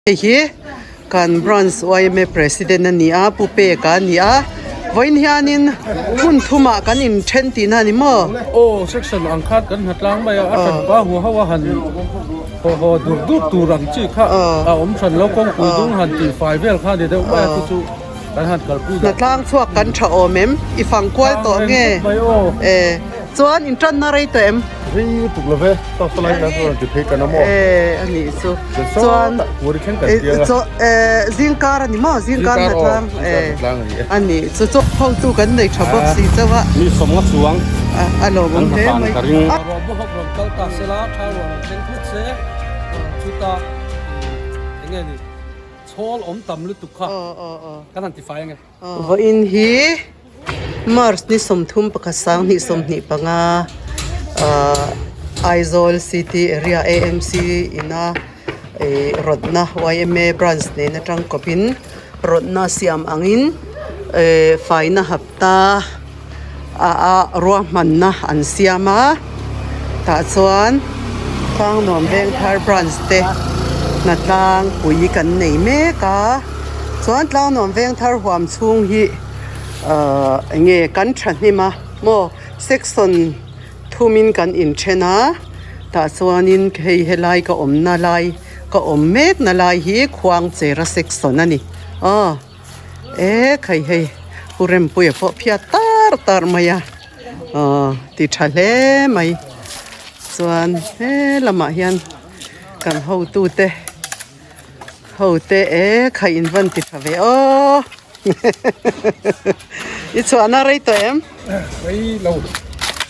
Hei hi kan branch yma president a ni a Pu Peka a ni a vawiin hianin hmun thumah kan inthen tihna a ni maw? Aw section ang khan kan hna tlang mai a a hran pa hu ho a han haw haw dur dur tur ang chi kha a awm hran lo kawngpui dung han tih fai vel kha a ni deuh mai a chu chu kan han kalpui dah. Hna tlang chhuak kan tha awm em? I fang kual tawh nge? E chuan intanna rei tawh em? Rei tuk lo ve, tawk ta lai kan rawn ti phei kan a maw? E a nih chu. Chuan Kuri thleng kan piang a. Chaw e zingkar a ni maw? Zingkar hna tlang e a nih chu. Chaw hotu kan nei tha bawk si chauh a. Mi sawmnga chuang a lawmawm hle mai. Ka ring. Ruah bawk rawn kal ta se la, tha ruah rawn thleng thut se, chuta eng nge ni chhawl awm tam lutuk kha kan han tifai ange. Vawiin hi March ni 31 2025 ahh Aizawl City Area AMC ina ih rawtna yma branch nen atang kawpin rawtna siam angin eh faina hapta ah a ruahmanna an siam a tah chuan Tlangnuam Vengthar branch te hnatlang pui kan nei mek a chuan Tlangnuam Vengthar huam chhung hi ahh eng nge kan thahnem a maw section thumin kan inthen a tah chuanin hei helai ka awmna lai ka awm mekna lai hi Khuangchera section a ni aw. E khai hei pu Rempuia pawh phiat tar tar mai a aw ti tha hle mai chuan he lamah hian kan hotu te ho te e khai in van ti tha ve aw i chhuahna rei tawh em? Rei lo.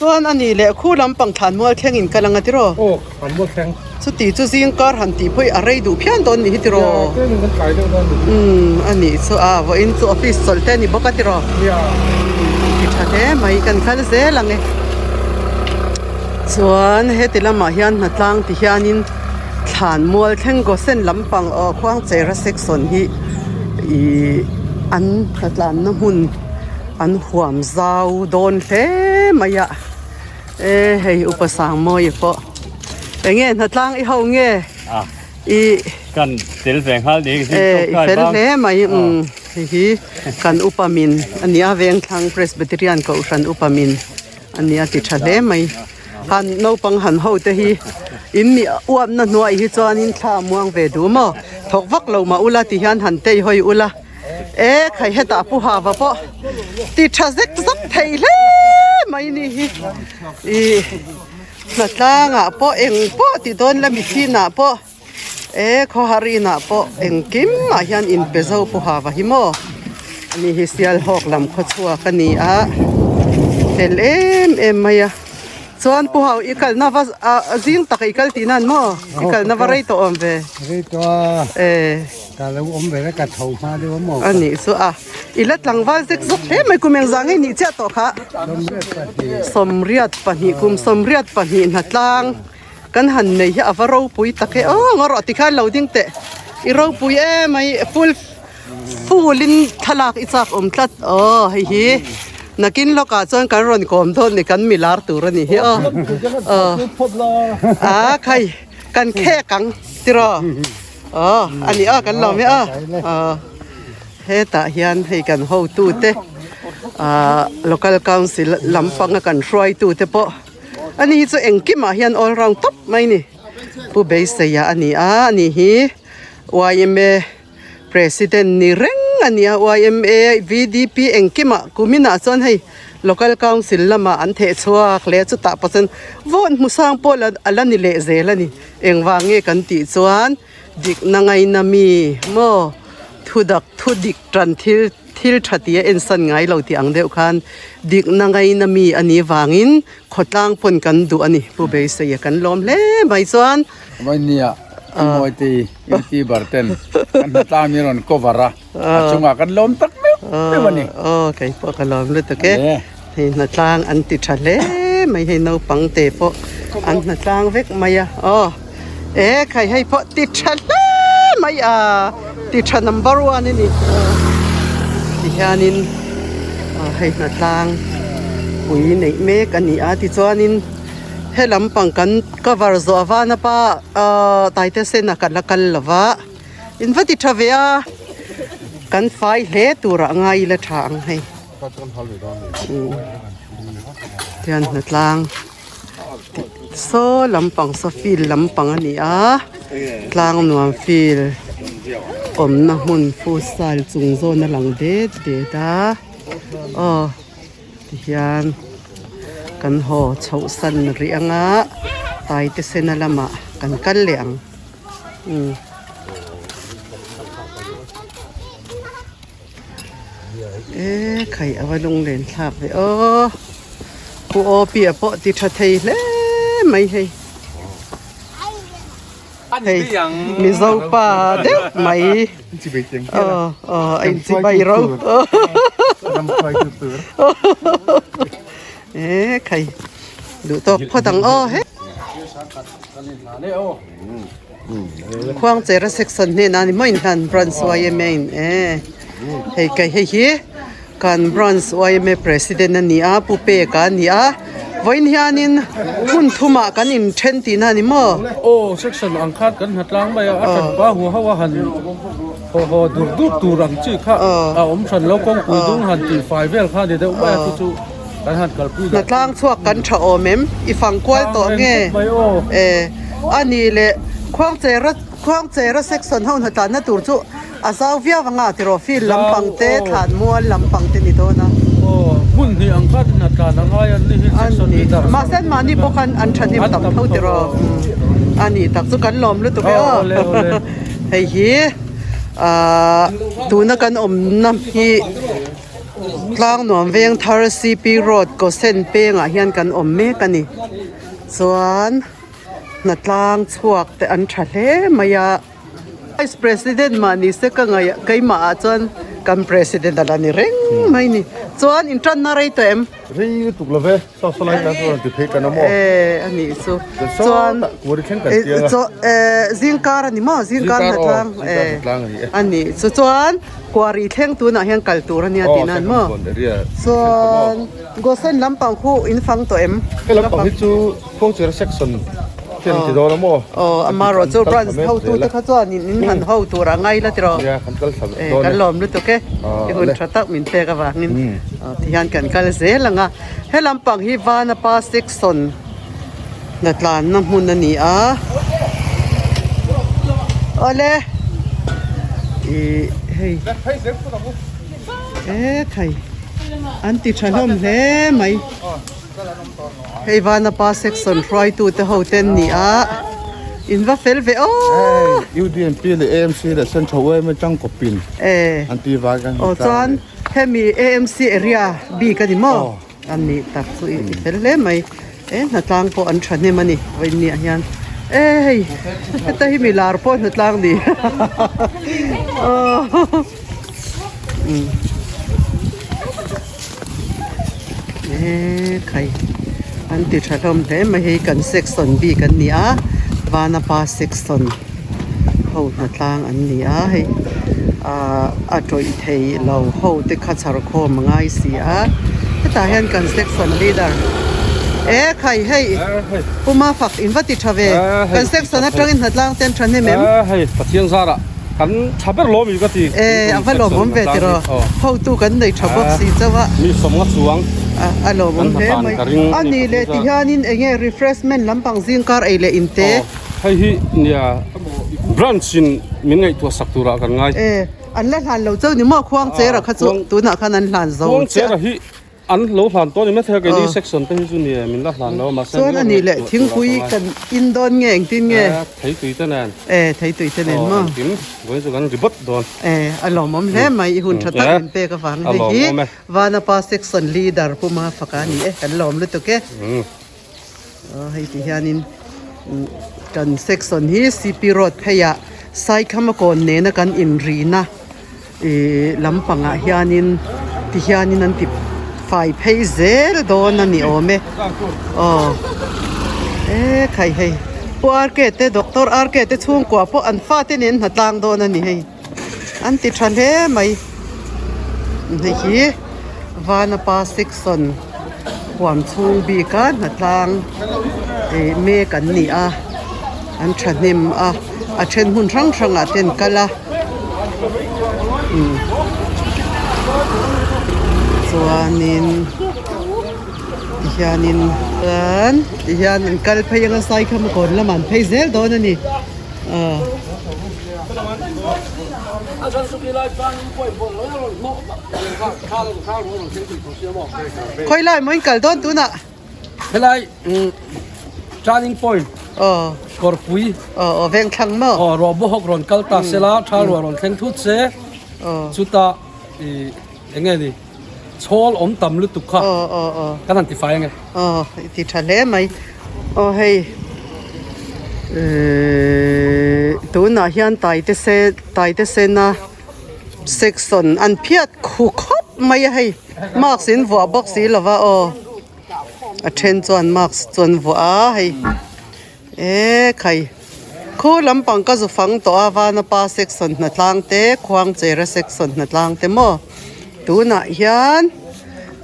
Chuan a nih leh khu lampang thlan mual thleng in kal ang a tiraw? Aw, thlan mual thleng. Chuti chu zing kar han tih pawh i a rei duh phian dawn nih hi tiraw? Nia, tlem in kan tlai deuh dawn nih hi. Umm, a nih chu a, vawiin chu office chawlh te a ni bawk a tiraw? Nia. Umm, ti tha hle mai, kan kal zel ang e. Chuan heti lamah hian hnatlang ti hianin thlan mual thleng Gosen lampang aw Khuangchera section hi ih an hnatlanna hmun. An huam zau dawn hle mai a e hei upa Sangmawia pawh enge hnatlang i ho nge i kan tel ve nghal ni e i fel hle mai umm hei hi kan upa min a nia Vengthlang Presbyterian Kohhran upa min a nia ti tha hle mai han naupang han ho te hi in mi uapna hnuai hi chuanin thla a muang ve duh maw thawk vak lo mah ula ti hian han tei hawi ula. E khai hetah pu hava pawh ti tha zek zak thei hle mai ni hi ih hnatlangah pawh eng pawh ti dawn la mithinah pawh e khawharinah pawh engkim ah hian inpe zo pu hava hi maw ani hi sialhawk lam khaw chhuak a ni a fel em em mai a. Chuan Pu Hau i kalna va a zing tak i kal tihna an maw? I kalna va rei tawh awm ve. Rei tawh a. E. Ka lo awm ve la ka tho hma deuh a maw? A nih chu a. I la tlangval zek zawk hle mai kum engzah ngei nih chiah tawh kha? 82. 82 kum 82 hnatlang kan han nei hi a va ropui tak e aw ngaw rawh tikhan lo ding teh. I ropui emai full Full in thlalak i chak awm tlat aw hei hi nakin lawkah chuan kan rawn kawm dawn ni kan milar tur a ni hi aw aw a khai kan khek ang tiraw aw a ni aw kan lawm e aw aw hetah hian hei kan hotu te ah local council lampanga kan hruaitu te pawh a ni hi chu engkimah hian all round tawp mai a ni pu beiseia a ni a a ni hi yma. President ni reng a nia yma VDP engkimah kuminah chuan hei Local Council lamah an theh chhuak leh a chutah pawh chuan vote hmu sang pawh la a la ni leh zel a ni engvang nge kan tih chuan dikna ngaina mi maw thudak thu dik tan thil thil tha tia ensan ngai lo tih ang deuh khan dikna ngaina mi a nih vangin khawtlang pawn kan duh a ni Pu Beiseia kan lawm hle mai chuan. Mawi youtuber ten kan hnatlang mi rawn cover a a chungah kan lawm tak meuh meuh a ni. Aw kei pawh ka lawm lutuk e. Hei hnatlang an ti tha hle mai hei naupang te pawh an hnatlang vek mai a aw e khai hei pawh ti tha hle mai a ti tha number one a ni tihianin hei hnatlang pui neih mek a ni a tichuanin. He lampang kan cover zawh avana pa ahh taite sen a kan la kal lo va. In va ti tha ve a kan fai hle turah ngai ila tha ang hei tihian hnatlang tih saw lampang saw field lampang a ni a tlang nuam field awmna hmun futsal chung zawn a lang det det a aw. Tihian kan haw chhoh san rih anga taite sena lamah kan kal leh ang umm. E khai a va lunglen thlak ve aw pu aw piah pawh ti tha thei hle mai hei. Hei Mizo pa deuh mai aw aw a inchibai ro e khai duh tawk phawt ang aw he Khuangchera section hnenah ni maw inhlan branch yma in e hei kai hei hi. Kan branch yma president a ni a, Pu Peka a ni a, vawiin hianin hmun thumah kan inthen tihna a ni maw? Aw, section ang khan kan hna tlang mai a, a hran pa hu ho a han haw haw dur dur tur ang chi kha a awm hran lo, kawngpui dung han tih fai vel kha a ni deuh mai a, chu chu kan han kalpui dah. Hna tlang chhuak kan tha awm em? I fang kual tawh nge? E, a ni leh Khuangchera Khuangchera section ho hna tlanna tur chu A zau viau anga tiraw field lampang te thlan mual lampang te ni dawn a. Aw hmun hnih ang khat in a tlan a ngai an ni hi section leader. Mahse an mahni pawh khan an thahnem tam tho tiraw a ni tak chu kan lawm lutuk e aw. Hei hi ahh tuna kan awmna hi Tlangnuam Vengthar CP Road Kawsen pengah hian kan awm mek a ni. Chuan hnatlang chhuak te an tha hle mai a. Vice President mah ni se ka ngaih keimah ah chuan kan President a la ni reng mai ni. Chuan in tanna rei tawh em? Rei lutuk lo ve, saw saw lai tan chuan ti phei kan awm aw. E a nih chu. Chuan kuari thleng kan tiang a. E zingkar a ni maw? Zingkar hnatlang e a nih chu. Chuan kuari thleng tunah hian kal tur a nia tih nan maw? Chuan Gosen lampang khu in fang tawh em? He lampang hi chu Khuangchera section hian ti dawn a maw? Aw amarawh chu branch hotu te kha chuan in in han ho tur a ngai la tiraw? Nia kan kal thla dawn e. Kan lawm lutuk e, i hun tha tak min pek avangin tihian kan kal zel ang a. He lampang hi Vanapa section hnatlanna hmun a ni a. Awle ih hei e thai an ti tha hlawm hle mai. Hei Vanapa section hruaitu te ho ten ni a, in va fel ve aw. UDNP leh AMC leh Central yma tangkawpin an ti vai kan Aw chuan hemi AMC area bik a ni maw? An nih tak chu i fel hle mai. E hnatlang pawh an thahnem a ni vawiin ah hian. E hei heta hi mi lar pawh hnatlang ni. Aw. Eee khai an ti tha hlawm hle mai hei kan section bik an ni a Vanapa section ho hnatlang an ni a hei ahh a tawih thei lo ho te kha chhar khawm a ngai si a hetah hian kan section leader e khai hei Puma fak in va ti tha ve kan section atangin hnatlang te an tha hnem em. Hei Pathian zarah Kan tha ber lawm i ka ti. E, a va lawmawm ve tiraw. Hotu kan nei tha bawk si chauh a. Mi sawmnga chuang. A lawmawm hle mai. A nih leh ti hianin eng nge refreshment lampang zingkar ei leh inte. Hei hi nia branch in min ngaihtuah sak turah kan ngai. E, an la hlan lo chauh ni maw Khuangchera kha chu tunah khan an hlan zo chiah. Khuangchera hi An lo hlan tawh ni maithei a keini section te hi chu ni e min la hlan lo a mahse Chuan a nih leh thingpui kan in dawn nge engtin nge? E theitui te nen. E theitui te nen maw? Aw engkim vawiin chu kan ri bawt dawn. E a lawmawm hle mai i hun tha tak min pek avang hei hi Vanapa section leader Pu Mafaka a ni e kan lawm lutuk e. Aw hei ti hianin kan section hi CP road pheiah Saikhamakawn nena kan inrina. Ih lampangah hianin ti hianin an ti fai phei zel dawn a ni awm e aw e khai hei pu RK te doctor RK te chhungkua pawh an fate nen hna tlang dawn a ni hei an ti tha hle mai hei hi Vanapa section huam chhung bika hna tlang ih mek an ni a an thahnem a a then hmun hrang hrangah te an kal a. Umm chuanin tihianin chuan tihian an kal phei anga saikham kawn lamah an phei zel dawn a ni aw. Khawi lai maw in kal dawn tunah? Helai turning point aw kawrpui aw aw veng thlang maw? Aw ruah bawhawk rawn kal ta sela tha ruah rawn thleng thut se chutah ih eng nge ni chhawl awm tam lutuk kha aw aw aw kan han tifai ange. Aw i ti tha hle mai aw hei ehh tunah hian taite se taite sena section an phiat khu khawp mai a hei mask in vuah bawk si lova aw a then chuan mask chu an vuah a hei eee khai khu lampang ka zu fang tawh a vanapa section hnatlang te khuangchera section hnatlang te maw tunah hian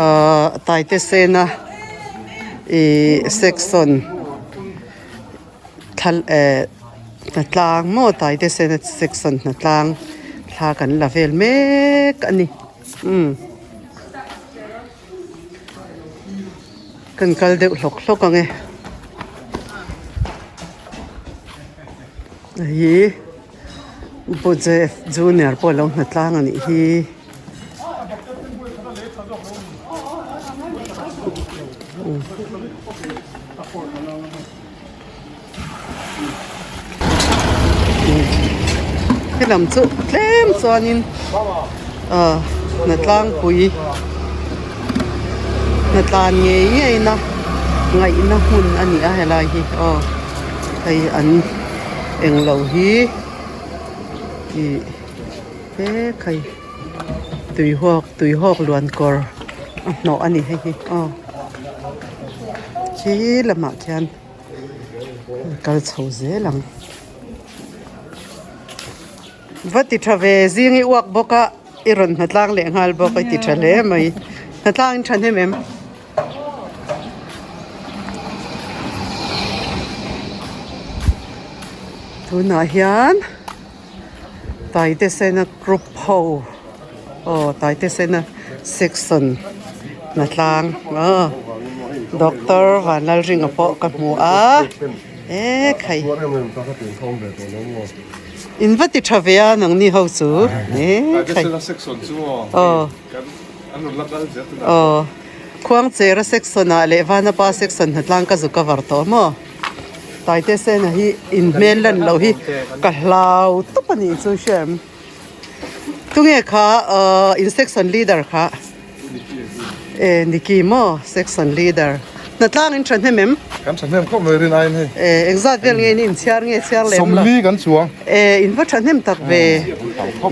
ahh taite sena ihh section thla eh hnatlang maw taite sena section hnatlang thla kan la vel mek a ni umm. Kan kal deuh hlawk hlawk ang e. Hei Pu Jeff Junior pawh alo hna tlang a nih hi. Helam chu tlem chuanin ah hnatlangpui hnatlan ngei ngei na ngaihna hmun a ni a helai hi aw hei an englo hi ih hlek hei tuihawk tuihawk luan kawr a hnawh a ni hei hi aw khi lamah khian. Kal chho zel ang. Va ti tha ve zing i uak bawk a i rawn hnatlang leh nghal bawk a i ti tha hle mai. Hnatlang in tha hnem em? Tunah hian Taitesena group ho aw Taitesena section hnatlang aw Doctor Vanlalringa pawh ka hmu a e khai in va ti tha ve a nangni ho chu e khai aw aw Khuangchera section ah leh Vanapa section hnatlang ka zu cover tawh maw. Taite sena hi in hmel lan loh hi ka hlau tawp a nih chu hriam. Tunge kha ahh in section leader kha e Niki maw section leader hnatlang in thahnem em? Kan thahnem khawp mai rin aiin hei. E engzat vel nge in inchhiar nge chhiar lem lo? Sawmli kan chuang. E in va thahnem tak ve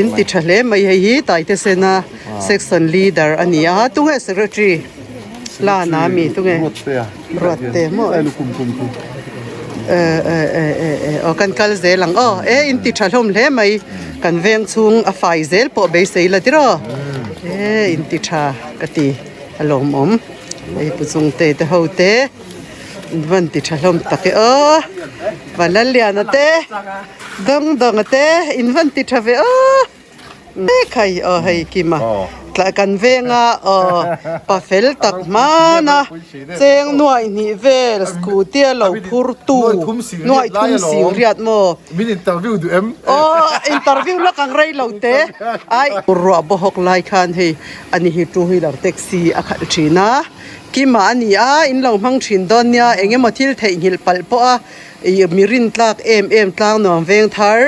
in ti tha hle mai hei hi Taite sena section leader a ni a tunge secretary Lana mi tunge? Ruat te maw eh eh eh eh eh aw kan kal zel ang aw e in ti tha hlawm hle mai kan veng chhung a fai zel pawh beisei la tiraw e in ti tha ka ti a lawmawm hei pu chung te te ho te in van ti tha hlawm tak e aw Vanlalliana te dawng dawnga te in van ti tha ve aw. Mek hei aw hei Kima tla kan venga aw pa fel tak hmana cheng nuaih hnih vel scooty a lo phur tu nuaih thum sing riat maw min interview duh em aw interview lak ang rei lo te ai ruah bawhawk lai khan hei ani hi two wheeler taxi a khalh thin a Kima a ni a in lo hmang thin dawn nia eng emaw thil theihnghilh palh pawh a ih mi rin tlak em em tlang nuam veng thar.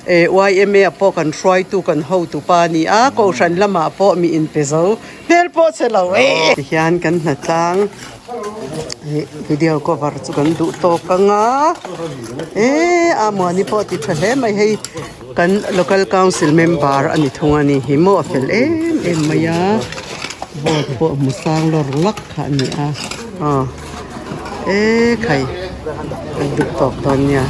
Yma pawh kan hruaitu kan hotu pa a ni a, Kohhran lamah pawh mi inpe zo hmel pawh che lo e. Tihian kan hnatlang video cover chu kan duh tawk ang a, e a muani pawh ti tha hle mai hei kan local council member a ni thung a ni hi maw a fel em em mai a, vote pawh hmu sang lawr lak kha a ni a, aw e khai kan duh tawk dawn nia.